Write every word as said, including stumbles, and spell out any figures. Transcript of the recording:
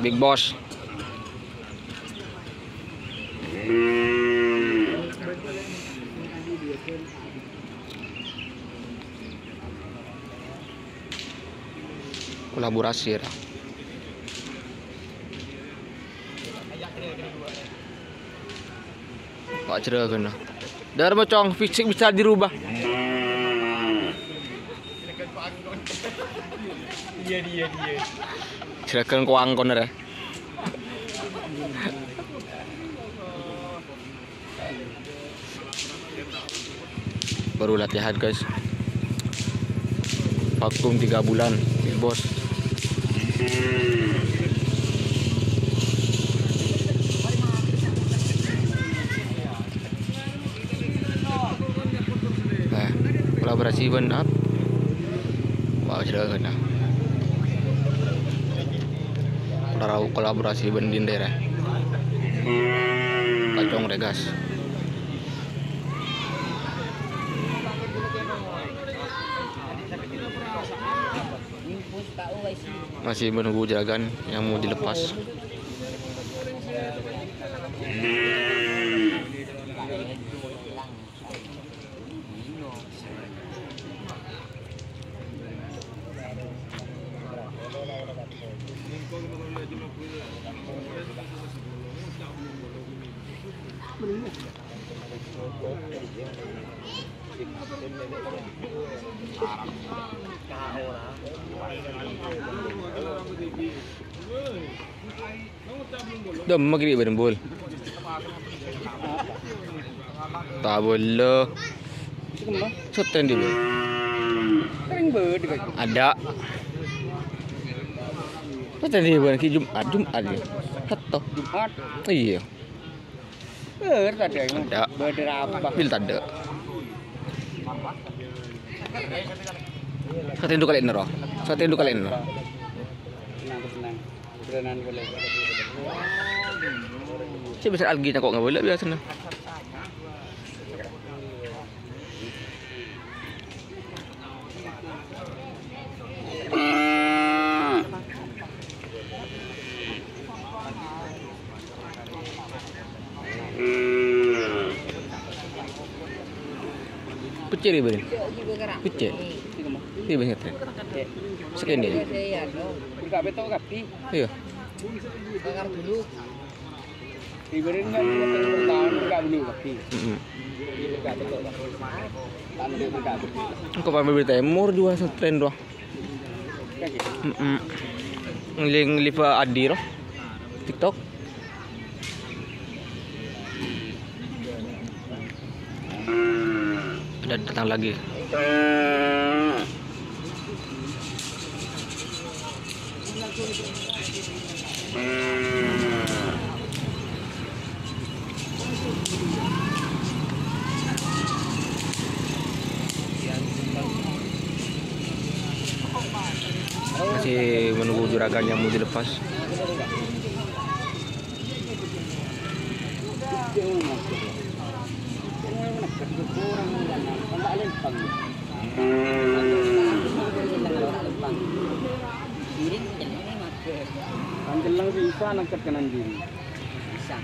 Big Boss. Kolaborasi, ra. Pak Juragan. Dâr, Cong, fisik bisa dirubah. Juragan koang koner, ya. Baru latihan, guys. Vakum tiga bulan, Big Boss. Eh, kolaborasi bân ap-, wah, jârèya kèna. Kolabora-, kolaborasi bân Dindera. Kacong Regas. Masih menunggu juragan yang mau dilepas. Dâ' emma ghi' bân bul. Ta' bâlâ. Sotren di bâl. Sering bâdâ, Kak. Adâ'. Sotren di bâl ghi' Jum'at, Jum'at ya. Sabtu. Jum'at. Iyâ. Bâdâ tadâ'. Adâ'. Bâdâ apa? Bil tadâ'. Sotren du kalèna rowa. Sotren du kalèna rowa. Tenang, tenang. Sè bisa algi nyako' ngabâlâ biasana. Peccè' rè bâreng. Peccè'. Rè bâreng ngetrèn. Sakènè'. Iyâ. Rè bâreng kan dulu taon ka dulu kabbhi. Mm-mm. Engko' pamèt bârâ' tèmor jhuwa ngetrèn rowa. Mm-mm. Ngeling lipa Adi rowa. TikTok. Ada datang lagi. Masih menunggu juragan yang mau dilepas. Kan celleng sè bisa nangkep kanan diri. Bisa.